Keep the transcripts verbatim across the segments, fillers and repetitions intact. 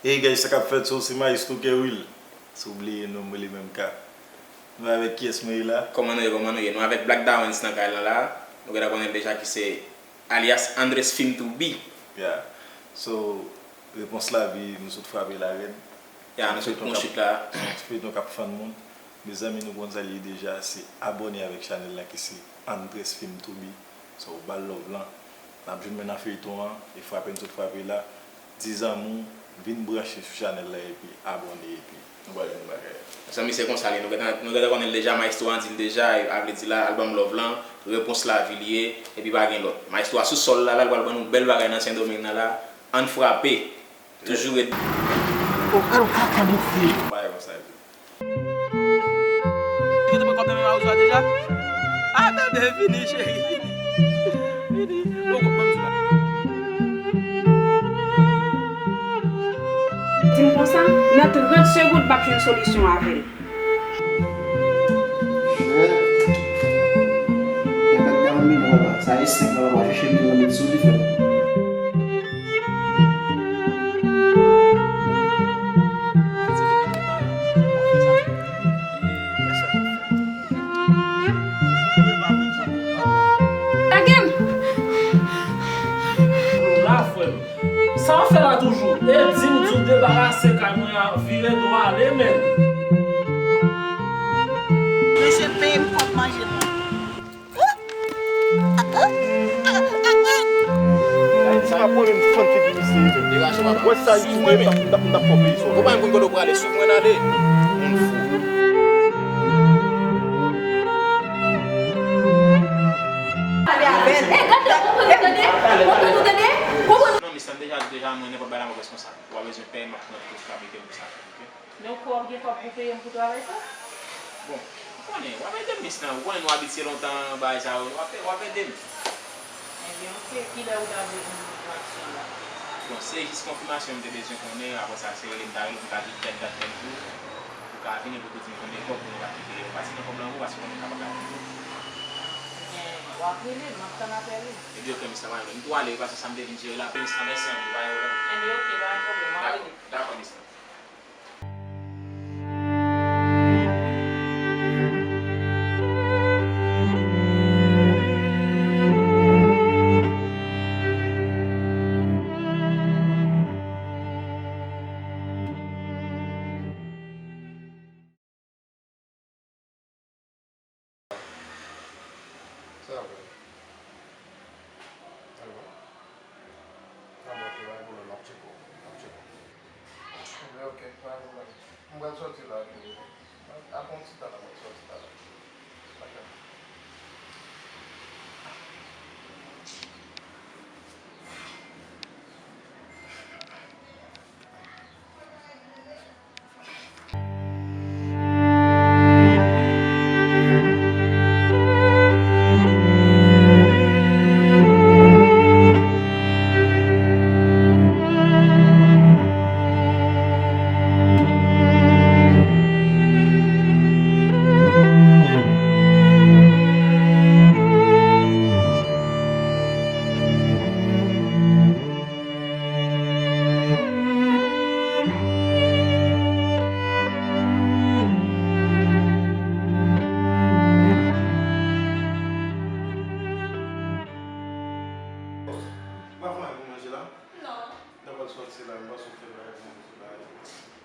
Hey guys, sa k ap fèt? So, se Maestro Kerwil. Si w bliye non m, rele menm ka. Nou avèk kiyès mwen ye la? Kòman nou ye, kòman nou ye? Nou avèk Black Dawens nan kay la la. Nou gentan konnen l deja ki se alyas Andres Film to Be. Yeah. So, Repons Lavi, nou sot frape la rèd. Yeah, nou sot pran chit la. Se yon ti feyton k ap fann moun. Mezanmi, nou konn sa l ye deja, se abòne avèk chanèl la ki se Andres Film to Be. So, ba l love lan. N ap jwenn men nan feyton an, e frape n sot frape la. Di zanmi w, vin branche sou chanèl la epi abòne epi nou pral jwenn bagay. Zanmi, se konsa l ye. Nou gentan, nou gentan konnen l deja, Maestro an di l deja, e a vle di la, album Love lan, Repons Lavi l ye, epi pa gen lòt. Maestro a sou sòl la, la, l pral ban nou bèl bagay nan Sendomeng nan la. Ann frape. Toujou ret. Oh, gad yon kaka mesye. Bagay konsa epi. Li te pran kòb nan men mari w a deja? Ah, bebe, vini, cheri, vini. Vini. Bon, bon, bon, bon. Di m konsa, nan trant segonn, m ap jwenn solisyon avè l. Chè. Mwen pa t ka wè m menm, papa. Sa e senk lan, papa. Chèche m, m met sou li, fè. Lage m! Yo la, frè m. Sa w ap fè la toujou? E di m, di w debarase kay mwen an, vire do ale, menn. Mesye peye m kòb manje mwen. Ayiti pa pwoblèm fann figi misye. Wè sa YouTube, m t ap, m t ap, m t ap fè w peye sa. Ou pa konn kote w prale, swiv mwen ale. Moun fou. Pale avè l. Eh, gade, konprann ou tande? Konprann ou tande? Konprann ou. Non, misye, m deja di deja, mwen nenpòt bagay la mwen responsab. Ou pa bezwen pè, m ap pran tout fabrike pou sa, oke? Men ou kwè w ap gen kòb pou peye m pou travay sa? Bon, ou konnen, w ap ede m, Miss, nan, ou konnen nou abitye lontan bagay sa yo, w ap, w ap ede m. Ebyen, oke, kilè ou ta vle pou nou pran aksyon la? Bon, se jis konfimasyon m te bezwen konnen, apre sa, se rele m ta rele pou m ka di tèl dat, tèl jou, pou ka vini pou di m konbyen kòb pou nou ka kite yo. Pase nan kòb lan pou, paske konnen sa pa ka vin tou. Ebyen, w ap rele m, m ap tann apèl ou. Ebyen, oke, Miss, pa gen pwoblèm. M tou ale, paske sa m te vin jere la, Miss, mèsi anpil, pa gen pwoblèm. Ebyen, oke, pa gen pwoblèm, m ap rele. Dakò, Miss. Sa vre. Alo? Ah, bon, ok, pa gen pwoblèm, m ap tcheke w, m ap tcheke w. Ebyen, ok, pa gen pwoblèm. M pral sòti la, wi. Apre yon ti tan, m ap sòti la. Ok. Ou pa fè anyen pou manje la? Non. N ap al sòti la, m panse w fè bagay pou manje la.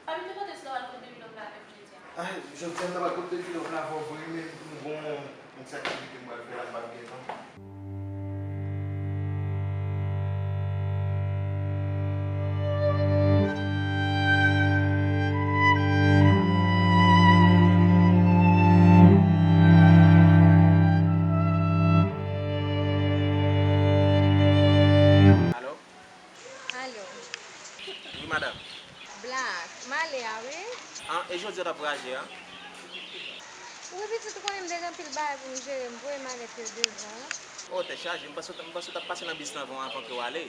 Papi, te kote si w al kot Baby Love la avè m jodi a? Ah, jodi a m t ap al kot Baby Love la avè w vre, men m gon yon ti aktivite m pral fè la, m p ap gen tan. Alo? Alo. Wi, madanm. Black, m ale a, wi. An, e jodi a w t ap voyaje a? Wi, pitit, ou konnen m te gen anpil bagay pou m jere, m voye malèt yo devan. O, tèt chaje, m panse w t, m panse w t ap pase nan biznis lan avan, avan ke w ale.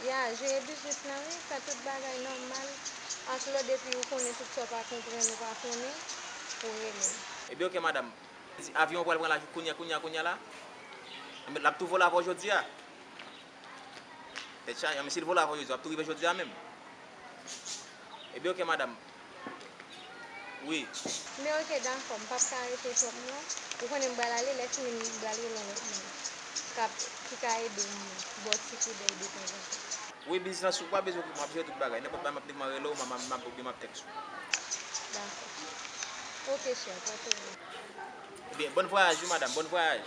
Ya, jere biznis lan, wi, fè tout bagay nòmal. Anklòd, epi ou konnen tout sa w pa konprann, ou pa konnen, ou rele m. Ebyen, oke, madanm. Avyon pral pran la kounye a, kounye a, kounye a la. L ap tou vole avè w jodi a. Tèt chaje, men si l vole avè w jodi a, l ap tou rive jodi a menm. Ebyen, oke, madanm. Wi. Men oke, dakò, m p ap ka rete twòp non. Ou konnen m pral ale, lè fini m pral rele yon lòt moun k ap, ki ka ede m ba w ti koudèy detanzantan. Wi, biznis lan, si w pa bezwen okipe m, m ap jere tout bagay. Nenpòt bagay, m ap, m ap rele w, m ap, m ap, m ap, m ap tèks ou. Dakò. Oke, chè, pa pwoblèm. Ebyen, bòn vwayaj, wi, madanm, bòn vwayaj.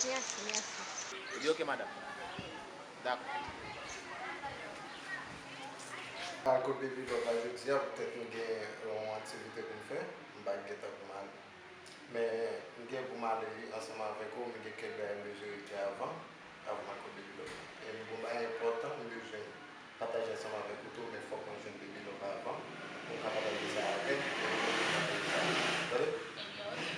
Mèsi, mèsi. Ebyen, oke, madanm. Dakò. Al kot Baby Love la jodi a, poutèt nou gen yon aktivite pou n fè, m pa t gentan pou m ale. Men, m gen pou m ale wi ansanm avèk ou, men gen kèk bagay m bezwen regle avan, avan m al kot Baby Love la. E m gen yon bagay enpòtan m bezwen pataje ansanm avèk ou tou, men fòk mwen jwenn Baby Love avan, pou m ka pataje sa avè l, epi pou m pataje sa avè l. Tande? Ebyen, oke.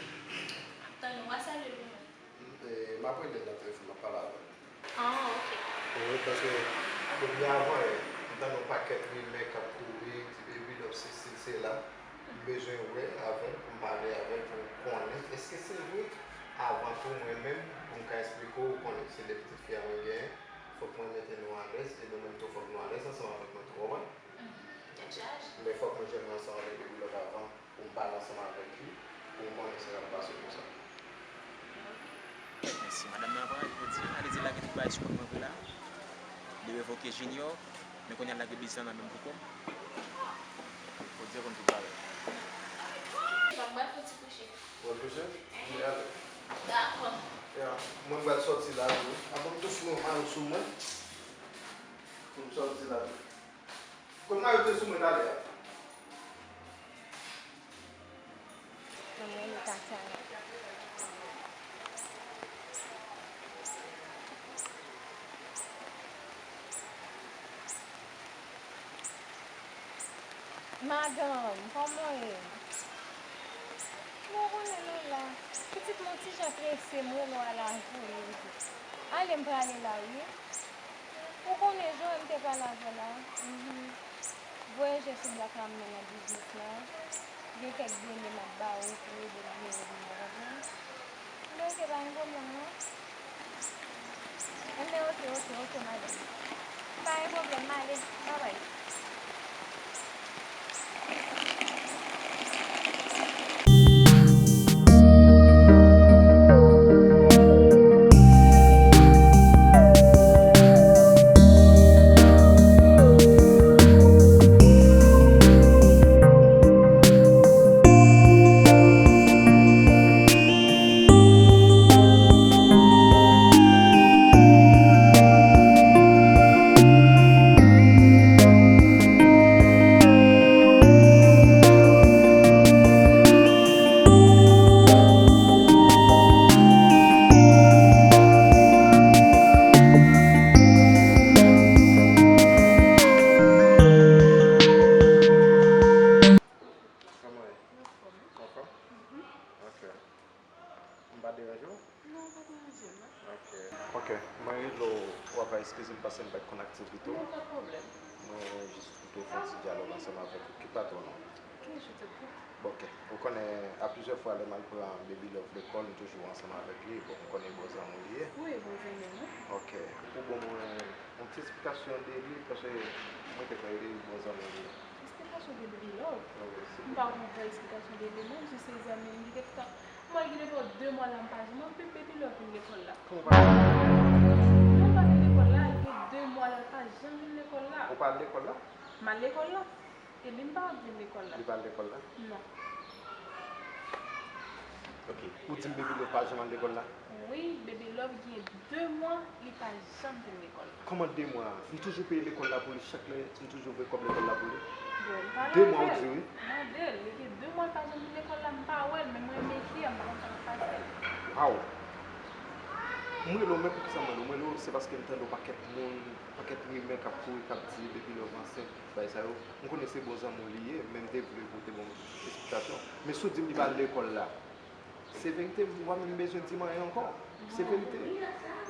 M ap tann ou, w a salye l pou mwen. M, e, m ap rele l nan telefòn, m ap pale avè l. Ah, oke. Wi, paske depi avan yè, m tande yon pakèt rimè k ap kouri, di Baby Love sesi, sela. M bezwen wè avè l, pou m pale avè l, pou m konnen èske se vre. Avan tou, mwen menm, pou m ka eksplike w, ou konnen, se de pitit fi a mwen genyen. Fòk mwen mete nou alèz, e nou menm tou, fòk nou alèz ansanm avèk mwen tou, konprann? Mhm. Tèt chaje. Men fòk mwen jwenn mwen ansanm avèk Baby Love avan, pou m pale ansanm avèk li, pou m konnen sa k ap pase konsa. Mèsi. Madanm nan pran, jodi a, li di l lage tout bagay sou kont mwen vre la. Li revoke Junior, men kounye a l lage biznis lan nan men m pou kò m. Jodi a konn tout bagay. Bon, m pral fè yon ti kouche. Ou al kouche? Vini avè m. Dakò. Ya, mwen m pral sòti la tou. Avan m tou fout yon mayo sou mwen. Pou m sòti la tou. Kot mayo te sou mwen talè a? Mwen renmen Tatiana. Madanm, kòman w ye? Bon, w konnen nou la. Pitit mwen ti jan prese, m rele w a la vole tou. Ale, m prale la wi. Ou konnen jan m te pale avè w la. Mhm. Voye je sou blòk la m nan nan biznis la. Gen kèk done m ap ba ou pou ede l jere li, w konprann? Men oke, pa gen pwoblèm non. Enben oke, oke, oke, madanm. Pa gen pwoblèm, m ale. Babay. Kòman w ye? Anfòm? Ok. M pa deranje w? Non, w pa deranje m non. Ok. Ok. Mwen rele w, w ap eskize m paske m pa t konn aktivite w. Non, pa pwoblèm. Mwen jis tou fè yon ti dyalòg ansanm avèk ou. Ki patwon w non? Ok, je t'écoute. Bon, ok. Ou konnen, a plizyè fwa, lè m al pran Baby Love lekòl, m toujou ansanm avèk li. Bon, m konnen bon zanmi w li ye. Wi, bon zanmi m wi. Ok. Ou ban mwen yon ti esplikasyon de li, paske mwen te kwè li bon zanmi w li ye. Esplikasyon de Baby Love? Wi, wi, si. M pa konn fè esplikasyon de li, mwen jis se zanmi m, li gentan, mwen li gentan fè de mwa la m pa janm, mwen Baby Love vin lekòl la. Kòman w pa vin lekòl la? Non, l pa vin lekòl la, li gen de mwa la, l pa janm vin lekòl la. Ou pa al lekòl la? M al lekòl la. E li m pa vin lekòl la. Li pa al lekòl la? Non. Ok. Ou di m Baby Love pa janm al lekòl la? Wi, Baby Love gen de mwa, li pa janm vin lekòl la. Kòman de mwa? M toujou peye lekòl la pou li chak lè, m toujou voye kòb lekòl la pou li. Bon, m pa... De mwa ou di wi? Mande l, li gen de mwa l pa janm vin lekòl la, m pa wè l, men mwen mete a, m pa konn sa k ap pase. Waw! M rele w, men poukisa m rele w? M rele w, se paske m tande yon pakèt moun, pakèt rimè k ap kouri, k ap di Baby Love ansent, bagay sa yo. M konnen se bon zanmi w li ye, men m te vle pote bon esplikasyon. Men si w di m li pa al lekòl la, se verite, m pa menm bezwen di m anyen ankò. Se verite.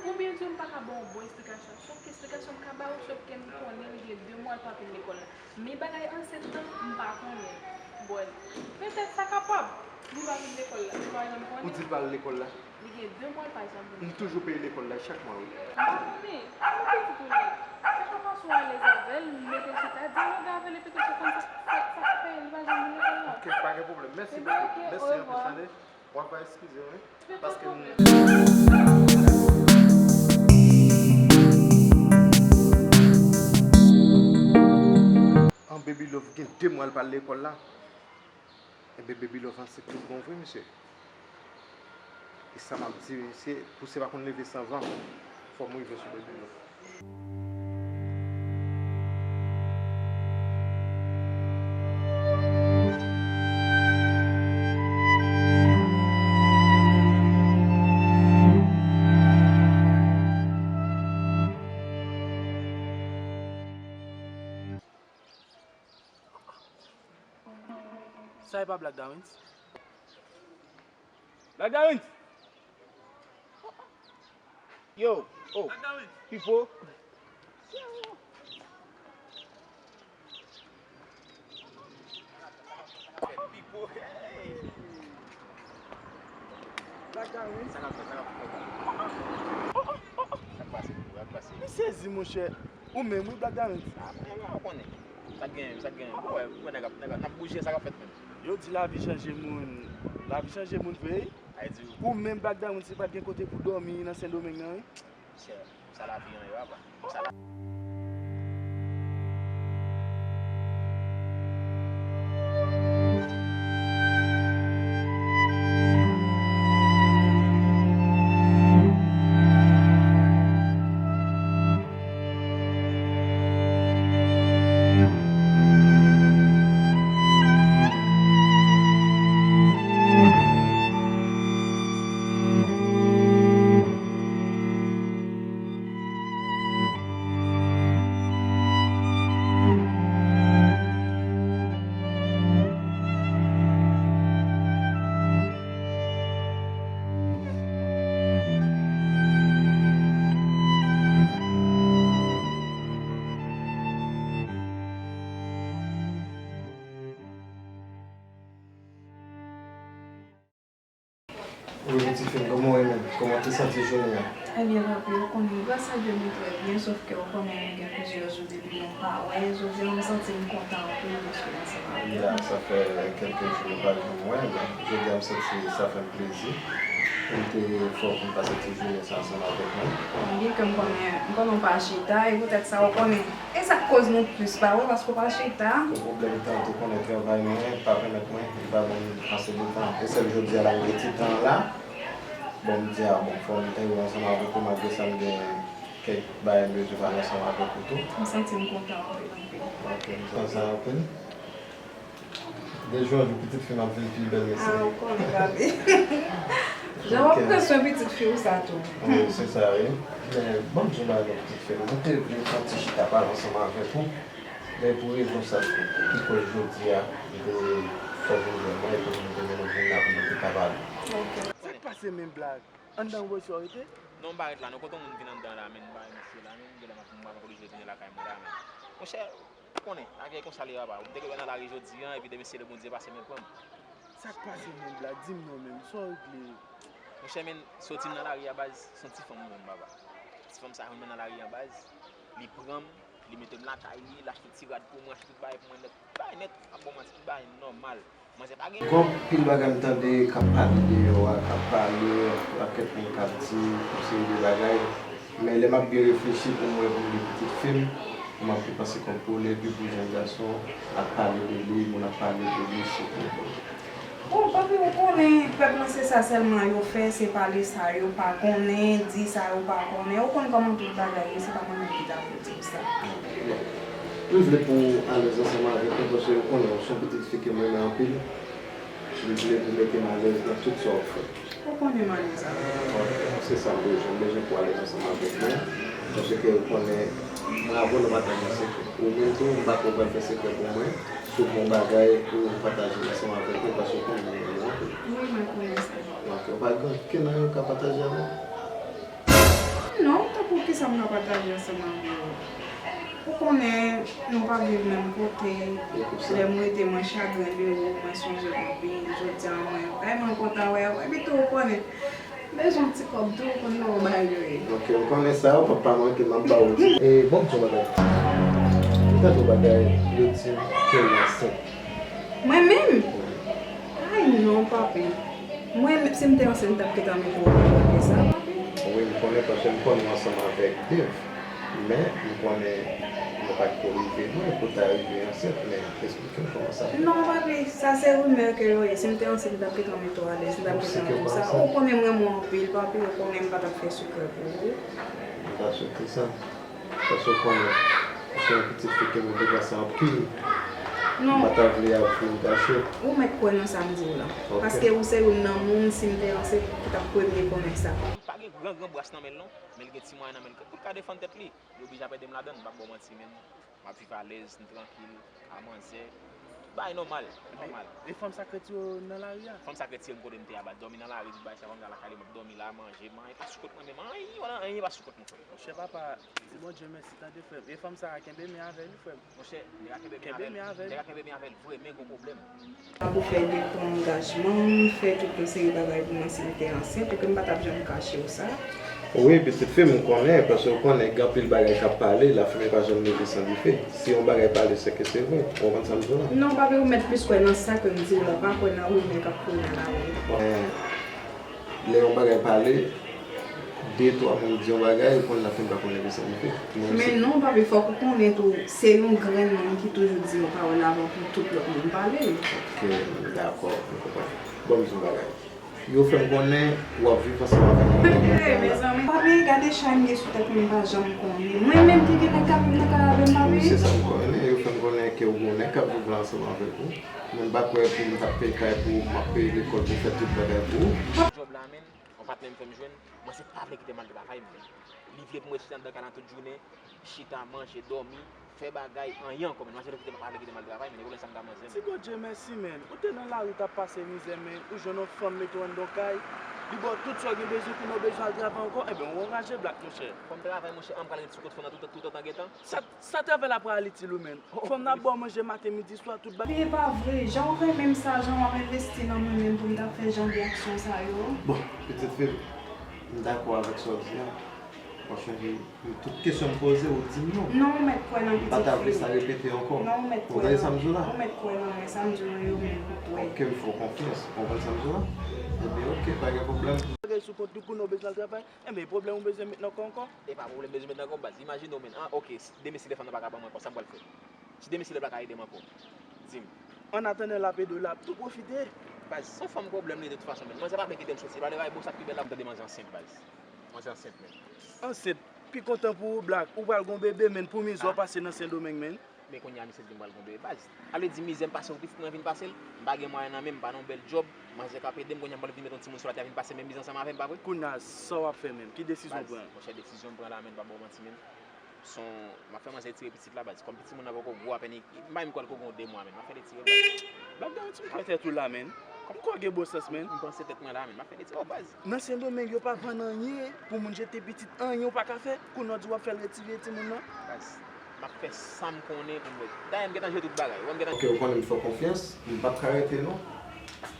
Konbyen jou m pa ka ba w bon esplikasyon? Chak esplikasyon m ka ba w, se paske m konnen li gen de mwa l pa vin lekòl la. Men bagay ansent lan, m pa konnen. Bon, petèt sa kapab. Li pa vin lekòl la, ou pa janm konnen. Ou di l pa al lekòl la? Li gen de mwa l pa janm vin. M toujou peye lekòl la chak mwa wi. M pa konnen. Ou pitit ou li. Chak fwa w alèz avè l, mete l chita, dyaloge avè l epi tou konn sa, sa, sa Mèsi bokou. Mèsi anpil, tande. W ap eskize m, wi. Paske m An Baby Love gen de mwa l pa al lekòl la. Enben, Baby Love ansent tout bon vre, mesye. E sa m ap di, mesye, pouse pa konn leve san van. Fò m rive sou Baby Love. Sa e pa Black Darwins? Black Darwins! Yo, oh, Pipo. Black Darwins. Sa k ap fèt, sa k ap fèt? Sa k pase, Pipo? Sa k pase? M sezi, monchè. Ou menm, wi, Black Darwins. Ah, men ou konnen. Sa k genyen, sa k genyen? Ou wè, ou wè nèg ap, nèg ap, n ap bouje, sa k ap fèt menm? Yo di lavi chanje moun. Lavi chanje moun vre, wi. Ay di ou. Ou menm, Black Darwins, si pa t gen kote pou dòmi nan Sendomeng nan, wi. Monchè, konsa lavi an ye, papa. Konsa la. Wi, pitit fi m, kòman w ye menm? Kòman w te santi jounen an? Trè byen, papi, ou konnen, gras a Dye, mwen trè byen, sòf ke ou konnen, gen plizyè jou depi nou pa wè. Jodi a, m santi m kontan anpil de sou ansanm avè w. Ya, sa fè kèlke jou nou pa janm wè, men jodi a, m santi sa fè m plezi pou m te fè w vin pase ti jounen sa ansanm avèk mwen. Byen ke m konnen, m konnen w pa chita, e poutèt sa, ou konnen, e sa k koz nou plis, pa vre, paske w pa chita. Pou pwoblèm tan, ou te konnen travay mwen pa pèmèt mwen, li pa ban m ase de tan. E sèl jodi a la, m gen ti tan an la, bon, m di, a, bon, fò m te rive ansanm avèk ou, malgre sa, m gen kèk bagay m bezwen pale ansanm avèk ou tou. M santi m kontan anpil, anpil. Ok, m kontan anpil. De jou an jou, pitit fi m ap vin pi bèl, mesye. Ah, ou konnen, papi. Jan w ap pran swen pitit fi w sa tou. Wi, se sa, wi. Men, ban m di w bagay, pitit fi m. Mwen te vle fè yon ti chita pale ansanm avèk ou. Men pou rezon sa ki kòz jodi a, m te fè w vin jwenn mwen, epi m te mennen w vin la pou nou te ka pale. Ok. Sa k pase menm, Black? Anndan w wè sa w rete? Non, m pa ret la, non. Kote yon moun vin anndan la, men m pa wè misye la, men m genlè m ap, m ap oblije tounen lakay mwen la, men. Monchè, ou konnen, bagay konsa l ye, papa. M te gen nan lari jodi a, epi demen si e Bondye pase men pran m. Sa k pase menm, Black? Di m non menm, sa w regle? Monchè, men, soti m nan lari a, baz, se yon ti fanm mwen menm, papa. Ti fanm sa jwenn mwen nan lari a, baz, li pran m, li mete m lakay li, l achte ti rad pou mwen, achte tout bagay pou mwen nèt. Bagay nèt, m ap ba w manti, tout bagay nòmal. Manzè pa gen. Gen anpil bagay m tande k ap pale deyò a, k ap pale, yon pakèt moun k ap di yon seri de bagay. Men lè m ap byen reflechi pou m wè pou m gen pitit fi m, m ap vin panse kòm pou li, epi pou jèn gason ap pale de li, moun ap pale de li, sitou. Bon, papi, ou konnen, pèp lan se sa sèlman yo fè, se pale sa yo pa konnen, di sa yo pa konnen. Ou konn kòman tout bagay ye, se pa mwen menm ki ta pou di w sa. M vle pou w alèz ansanm avèk mwen, paske ou konnen ou se yon pitit fi ke m renmen anpil. M vle pou w mete m alèz nan tout sa w ap fè. Ou konnen m alèz avè w. Ok, se sa m bezwen. M bezwen pou w alèz ansanm avèk mwen. Paske ou konnen, mwen avè w, nou pa ta gen sekrè. Ou menm tou, m pa kwè w pral fè sekrè pou mwen. Si w gen yon bagay pou w pataje ansanm avèk mwen, paske ou konnen m renmen w anpil. Wi, mwen konnen sa. Ok, ou pa gen ankenn anyen ou ka pataje avè m? Non, tankou kisa m ka pataje ansanm avè w? Ou konnen nou pa viv menm kote. Lè m rete, mwen chagren de ou, mwen sonje w anpil. Jodi a, mwen vrèman kontan wè w. Epi tou, ou konnen, m bezwen yon ti kòb tou, ou konn nan bagay yo ye. Ok, m konnen sa, w p ap pa manke, m ap ba w. E, bon, m di w bagay. M tande yon bagay, yo di Kelly ansent. Mwen menm? Non, papi. Mwen, si m te ansent, m t ap gentan mete w nan sa, papi. Wi, m konnen paske m konnen w ansanm avèk Dave. Men, m konnen nou pa t ko rive lwen pou ta rive ansent, men eksplike m kòman sa fèt. Non, papi, sa se rimè ke yo ye. Si m te ansent, m t ap gentan mete w alèz, m t ap gentan di w sa. Ou konnen m renmen w anpil, papi, ou konnen m pa t ap fè sekrè pou ou. M pa swete sa. Paske w konnen, ou se yon pitit fi ke m regrese anpil. Non. M pa ta vle ap vin kache. Ou mèt kwè nan sa m di w la. Ok. Paske ou se youn nan moun, si m te ansent, ki t ap premye konnen sa. Pa gen gran gran bras nan men l non, men l gen ti mwayen nan men l. Pou l ka defann tèt li, li oblije ap ede m ladann, m p ap ba w manti, men m ap viv alèz, m trankil. A manzè. Tout bagay nòmal. Nòmal. E fanm sa k retire w nan lari a? Fanm sa k retire m kote m te a baz. Dòmi nan lari, tout bagay sa, fanm sa lakay li, m ap dòmi la, manje, m anyen pa sou kont mwen menm, anyen, anyen pa sou kont mwen, frè m. Monchè papa, di Bondye mèsi tande frè m. E fanm sa a kenbe men avè l wi frè m. Monchè, nèg la kenbe men avè l, nèg la kenbe men avè l vre, men gon pwoblèm. Apre w fè de pran angajman, fè tout yon seri bagay pou mwen si m te ansent, epi m pa t ap janm kache w sa. Wi, pitit fi m, m konnen, paske w konnen gen anpil bagay k ap pale, lafimen pa janm leve san dife. Si yon bagay pale, se ke se vre. Ou konprann sa m di w la? Non, papi, ou mèt plis kwè nan sa ke m di w la, pa kwè nan rimè k ap kouri nan lari. Bon, lè yon bagay pale, de, twa moun di yon bagay, ou konn lafimen pa konn leve san dife. Men si. Men non, papi, fòk ou konnen tou, se yon grenn moun ki toujou di yon pawòl avan pou tout lòt moun pale. Ok, m dakò, m konprann. Bon, m di yon bagay. Yo fè m konnen w ap viv ansanm avèk yon nèg nan kay la. Mezanmi, papi, gade chay m gen sou tèt mwen, m pa janm konnen. Mwen menm ki gen nèg k ap viv nan kay avè m, papi. Wi, se sa m konnen. Yo fè m konnen ke w gen yon nèg k ap viv la ansanm avèk ou. Men m pa kwè pou m t ap peye kay pou ou, m ap peye lekòl pou w fè tout bagay pou ou. Djòb la, men, yon patnè m fè m jwenn. Manzè pa vle kite m al travay, men. Li vle pou mwen rete anndan kay la tout jounen. Chita, manje, dòmi, fè bagay, anyen ankò, men manzè vle kite m, pa vle kite m al travay, men e pwoblèm sa m gen ak manzè, men. Ti Bondye mèsi, men. Ou te nan lari, w t ap pase mizè, men ou jwenn yon fanm mete w anndan yon kay, li ba w tout sa w gen bezwen, kounye a w bezwen al travay ankò, enben, ou anraje Black, monchè. Fò m travay, monchè, an m pral ret sou kont fanm nan tout, toutotan gentan. Sa, sa travay la pral itil ou, men? Fanm nan ap ba w manje maten, midi, swa, tout bagay. Papi, e pa vre. Jan w renmen m sa, jan w ap envesti nan mwen menm pou m ta fè jan de aksyon sa yo. Bon, pitit fi m, m dakò avèk sa w di a. Paske tout kesyon m poze, ou di m non. Non, ou mèt kwè nan pitit fi w. M pa ta vle sa repete ankò. Non, ou mèt kwè nan. Ou tande sa m di w la? Ou mèt kwè nan sa m di w yo, men ou kwè. Ok, m fè w konfyans. Ou konprann sa m di w la? Ebyen, ok, pa gen pwoblèm. Bagay sou kont li, kounye a w bezwen al travay. Enben, pwoblèm ou bezwen met nan kò ankò? E pa pwoblèm m bezwen met nan kò m, baz. Imajine w, men. An, ok, demen si lè fanm nan pa ka ban mwen ankò, sa m pral fè? Si demen si lè pa ka ede m ankò, di m. Annatandan l ap ede w, l ap tou pwofite. Baz, se yon fanm pwoblèm li ye de tout fason, men manzè pa vle kite m soti. Pale bagay bon, sa k pi bèl la, m tande manzè ansent, baz. Manzè ansent, men. Ansent? Pi kontan pou ou, Black. Ou pral gon bebe, men, pou mizè w pase nan Sendomeng, men. Men kounye a misye di m pral gon bebe, baz. Ale di mizè m pase pou pitit mwen vin pase l. M pa gen mwayen nan men m, m pa nan yon bèl djòb. Manzè k ap ede m, kounye a m pral vin met yon timoun sou latè a vin pase menm mizè ansanm avè m, pa vre? Kounye a, sa w ap fè menm? Ki desizyon w pran? Baz, monchè, desizyon m pran la, men, m p ap ba w manti, men. Son, m ap fè manzè retire pitit la, baz. Kòm pitit moun nan poko gwo, apèn li, m pa menm kwè l ko gen yon de mwa, men. M ap fè l etire, baz. Black, w tèt ou la, men. M kwè w gen bon sans, men. M panse tèt mwen la, men. M ap fè l etire, baz. Nan Sendomeng, yo pa vann anyen pou moun jete pitit, anyen w pa ka fè. Kounye a w di w ap fè l retire timoun nan. Baz, m ap fè sa m konnen pou m wè. Dayè, m gentan jere tout bagay. Ou wè m gentan. Ok, ou konnen m fè w konfyans. M p ap ka rete, non.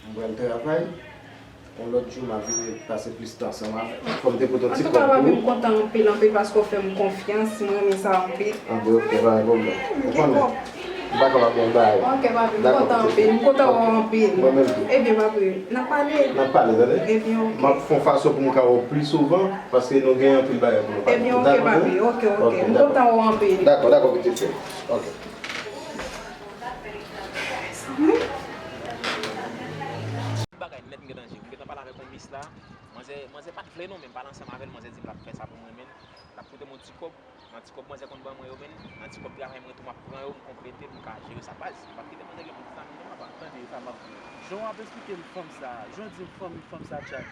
M pral travay. Yon lòt jou, m a vini pase plis tan ansanm avè w. Fò m te pote yon ti kòb pou ou. Antouka, papi, m kontan anpil, anpil, paske w fè m konfyans. Mwen renmen sa anpil. Anben, ok, pa gen pwoblèm. Ou konnen, m pa kapab ba w bagay. Ok, papi, m kontan anpil. M kontan wè w anpil. Mwen menm tou. Ebyen, papi, n ap pale. N ap pale, tande? Ebyen, ok. M ap fè yon fason pou m ka wè w pli souvan, paske nou gen anpil bagay pou nou pale. Ebyen, ok, papi. Ok, ok. M kontan wè w anpil. Dakò, dakò, pitit fi m. Ok. Bagay nèt m gentan jere. M gentan pale avèk yon mis la. Manzè, manzè pa t vle non, men m pale ansanm avè l, manzè di m l ap fè sa pou mwen, men l ap pote m yon ti kòb. Nan ti kòb manzè konn ban mwen yo, men nan ti kòb travay mwen tou, m ap pran yo, m konplete, m ka jere sa baz. M p ap kite manzè gen plis zanmi non, papa. Tande, e pa m ap di w. Jan w ap esplike m fanm sa a, jan w di m fanmi fanm sa a Jack,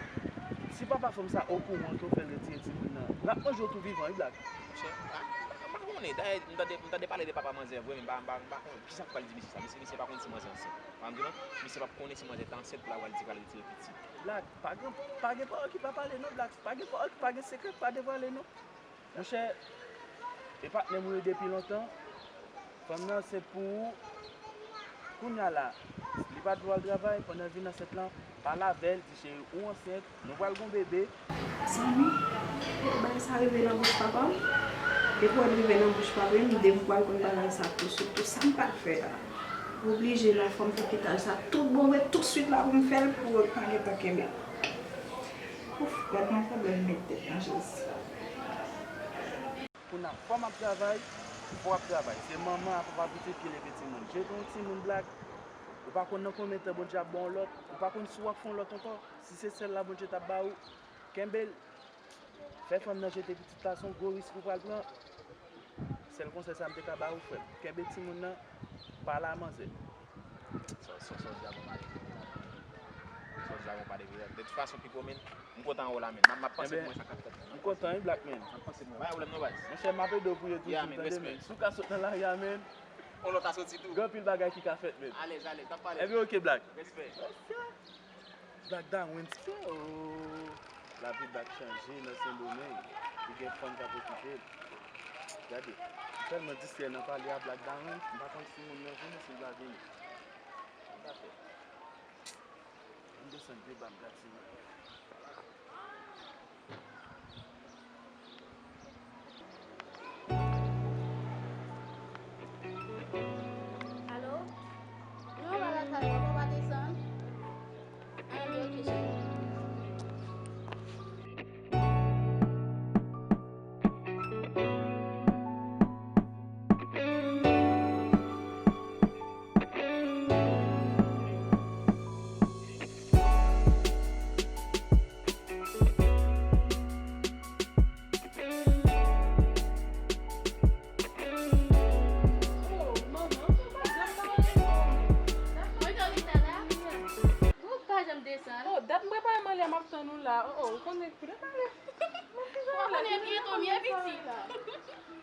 si papa fanm sa a okouran ke w fè l retire timoun nan, l ap manje w tou vivan, wi Black. Monchè, m pa, m pa konnen. Dayè, m tande, m tande pale de papa manzè vre, men m pa, m pa, m pa konnen kisa k pral di misye sa. Misye, misye pa konn si manzè ansent. Ou konprann m di w lan? Misye p ap konnen si manzè te ansent pou l al di pral retire pitit. Black, pa gen, pa gen pawòl ki pa pale non, Black. Pa gen pawòl, pa gen sekrè k pa devwale non. Monchè, e patnè m ou ye depi lontan. Fanm nan ansent pou ou. Kounye a la, li pa t vle w al travay, pandan l vin ansent lan, pale avè l, di cheri, ou ansent, nou pral gon bebe. Zanmi, bagay sa rive nan bouch papa m. Depi w wè l rive nan bouch papa m, depi w pral konn bagay sa tou, sitou sa m pral fè a. Oblije la, fò m fè pitaj sa tout bon vre, toutswit la pou m fè l, pou yo pa gentan kenbe. Ouf, gad yon pwoblèm m met tèt nan Jezi. Kounye a, fò m ap travay, fò w ap travay. Se manman ak papa ki te pye leve timoun. Jete yon timoun Black, ou pa konn nan konbyen tan Bondye ap ba w lòt, ou pa konn si w ap fè yon lòt ankò. Si se sèl la Bondye t ap ba ou, kenbe l. Fè fanm nan jete pitit la, se yon gwo risk ou pral pran. Sèl konsèy sa m te ka ba ou, frè m. Kenbe timoun nan, pale a manzè. Sa, sa, sa w di a bon pale vre la. Sa w di a bon pale vre la. De tout fason, Pipo, men, m kontan wè w la, men. M ap, m ap panse pou wè sa k ap fèt, men. M kontan, wi, Black, men. M ap panse pou wè. Pa gen pwoblèm non, baz. Monchè, m ap ede w pou yo toujou, tande, men. Si w ka sot nan lari a, men. On lòt a soti tou. Gen anpil bagay ki ka fèt, men. Alèz, alèz, n ap pale. Ebyen, oke, Black. Respè. Black Darwin, ti frè, oh. Lavi Black chanje nan Sendomeng. Li gen fanm k ap okipe l. Gade, m tèlman distrè nan pale a Black Darwin, m pa konn si moun nan vini, si l pa vini. Sa fè. Ann desann pi ba m gad si moun. Alo? Non, pa lakay mwen, papa desann. Ah, ok, ok, cheri. Oh, manman, ou pa janm pale non. Mwen, Carlita la. Ou pa janm desann. Oh, dat m prepare manje a, m ap tann ou la. Oh, oh, ou konnen, konnen pale. Ou konnen byen tou, byen piti.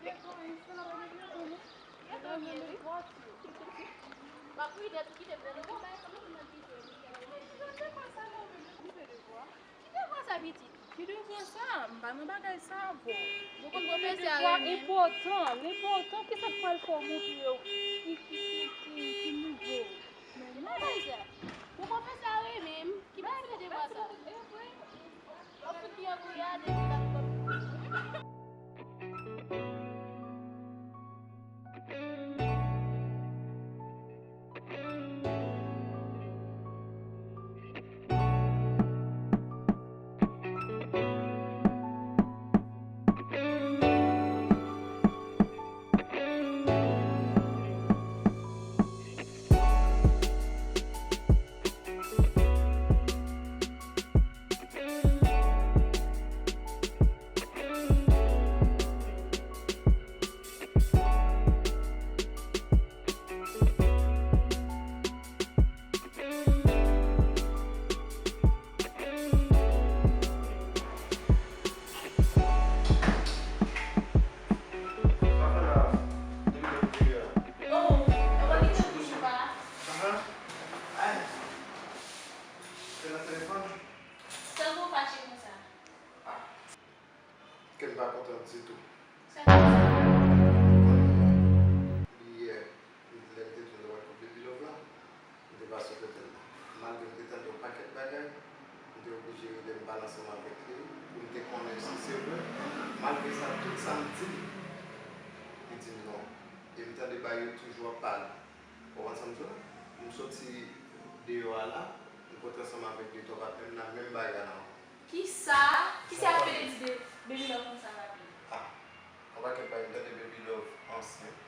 Byen tou, byen tou. M ap kite, kite m nan. Ki devwa sa, pitit? Ki devwa sa? M pa nan bagay sa ankò. Ou konn pwofesè a renmen m. Enpòtan, enpòtan. Kisa k pral fè w montre yo ki, ki, ki, ki, ki nouvo? Ki bagay sa? Ou pwofesè a renmen m. Ki bagay de devwa sa? W ap fout li an koulye a depi l ap pran. Oh, e pa li te kouche pa? Aha. Ay. Se nan telefòn? Sa w fache konsa? Ah. Kè m pa kontan ditou. Sa k pase? Yè, lè m te di w m t ap al kout Baby Love la, m te pase kote l la. Malgre m te tande yon pakèt bagay, m te oblije rele m pale ansanm avèk li pou m te konnen si se vre. Malgre sa, tout sa m di, li di m non. E m tande bagay yo toujou ap pale. Ou konprann sa m di w la? M soti deyò a la, m kontre ansanm avèk de twa patnè m nan menm bagay la ankò. Kisa? Kisa y ap pede di de Baby Love konsa rapid? Ah, yon pakèt bagay m tande Baby Love ansent.